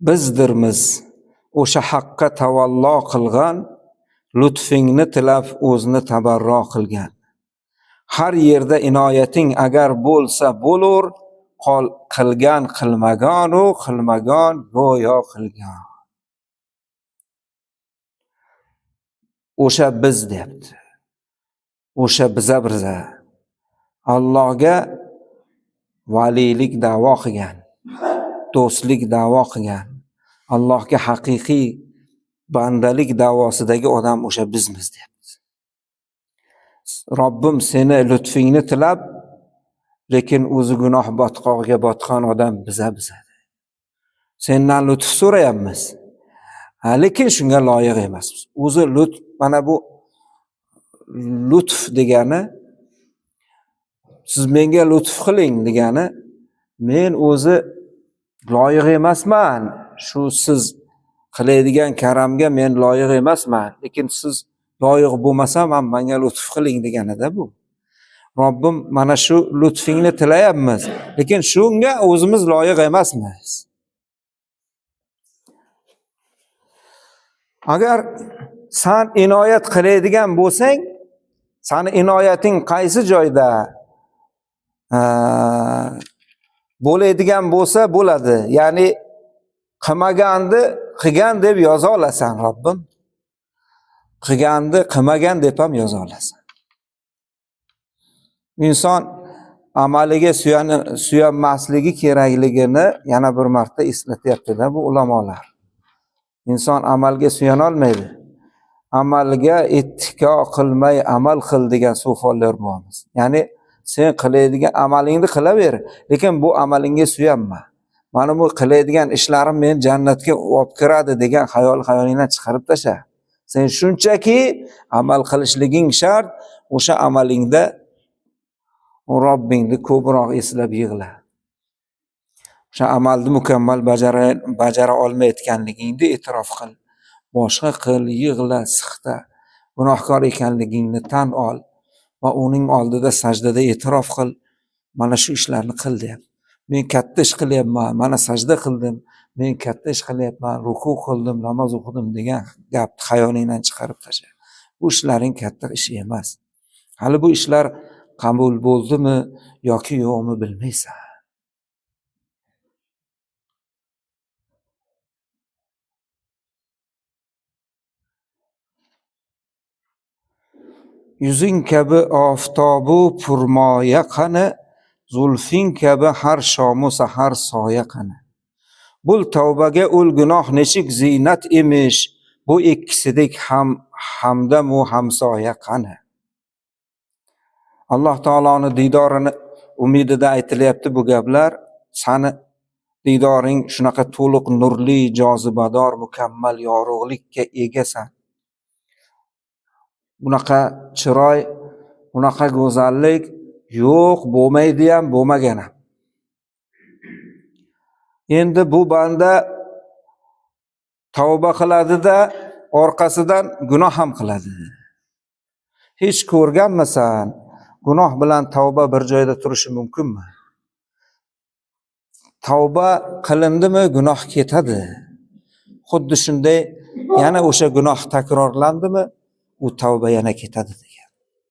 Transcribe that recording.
Bizdirmiz o'sha haqqa tavallo qilgan, lutfingni tilab o'zini tabarro qilgan. Har yerda inoyating agar bo'lsa bo'lur, qilgan qilmagan u qilmagan go'yo qilgan. O'sha biz deyapti. O'sha biza birza Allohga valiylik da'vo qilgan, do'stlik da'vo qilgan, Allohga haqiqiy bandalik da'vosidagi odam o'sha bizmiz deyapti. Robbim seni lutfingni tilab, lekin o'zi gunoh botqog'iga botgan odam biza biza. Sendan lutf so'rayapmiz, lekin shunga loyiq emasmiz. O'zi lutf, mana bu lutf degani, siz menga lutf qiling degani, men o'zi loyiq emasman, shu siz qiladigan karamga men loyiq emasman, lekin siz loyiq bo'lmasam ham menga lutf qiling deganida bu. Robbim mana shu lutfingni tilayapmiz, lekin shunga o'zimiz loyiq emasmiz. Agar san inoyat qiladigan bo'lsang, sani inoyating qaysi joyda bo'ladigan bo'lsa bo'ladi. Ya'ni qilmaganni qilgan deb yoza olasan Robbim. Qilganni qilmagan deb ham yoza olasan. Inson amaliga suyanmasligi kerakligini yana bir marta eslatyapti-da bu ulamolar. Inson amalga suyana olmaydi. Amalga ittiko qilmay amal qil degan sufonlar bormiz. Ya'ni sen qiladigan amalingni qilaver, lekin bu amalingga suyanma. Mana bu qiladigan ishlarim meni jannatga olib kiradi degan xayol xayolingdan chiqarib tasha. Sen shunchaki amal qilishliging shart, o'sha amalingda Robbingni ko'proq eslab yig'la. O'sha amalni mukammal bajara olmayotganligingni e'tirof qil. Boshqa qil, yig'la, siqta. Gunohkor ekanligingni tan ol va uning oldida sajdada e'tirof qil. Mana shu ishlarni qil deyapti. Men katta ish qilyapman, mana sajda qildim, men katta ish qilyapman, ruku qildim, namoz o'qidim degan gapni xayolingdan chiqarib tasha. Bu ishlaring katta ish emas. Hali bu ishlar qabul bo'ldimi yoki yo'qmi bilmaysan. Yuzing kabi oftobu purmoya qani, zulfing kabi har shomu sahar soya qani. Bul tavbaga ul gunoh nechik ziynat emish, bu ikkisidek ham hamdamu hamsoya qani. Alloh taoloni diydorini umidida aytilyapti bu gaplar. Sani diydoring shunaqa to'liq nurli, jozibador, mukammal yorug'likka egasan. Bunaqa chiroy, bunaqa go'zallik yo'q, bo'lmaydi ham, bo'lmagan ham. Endi bu banda tavba qiladi-da, orqasidan gunoh ham qiladi. Hech ko'rganmisan, gunoh bilan tavba bir joyda turishi mumkinmi? Tavba qilindimi, gunoh ketadi. Xuddi shunday yana o'sha gunoh takrorlandimi, u tavba yana ketadi degan.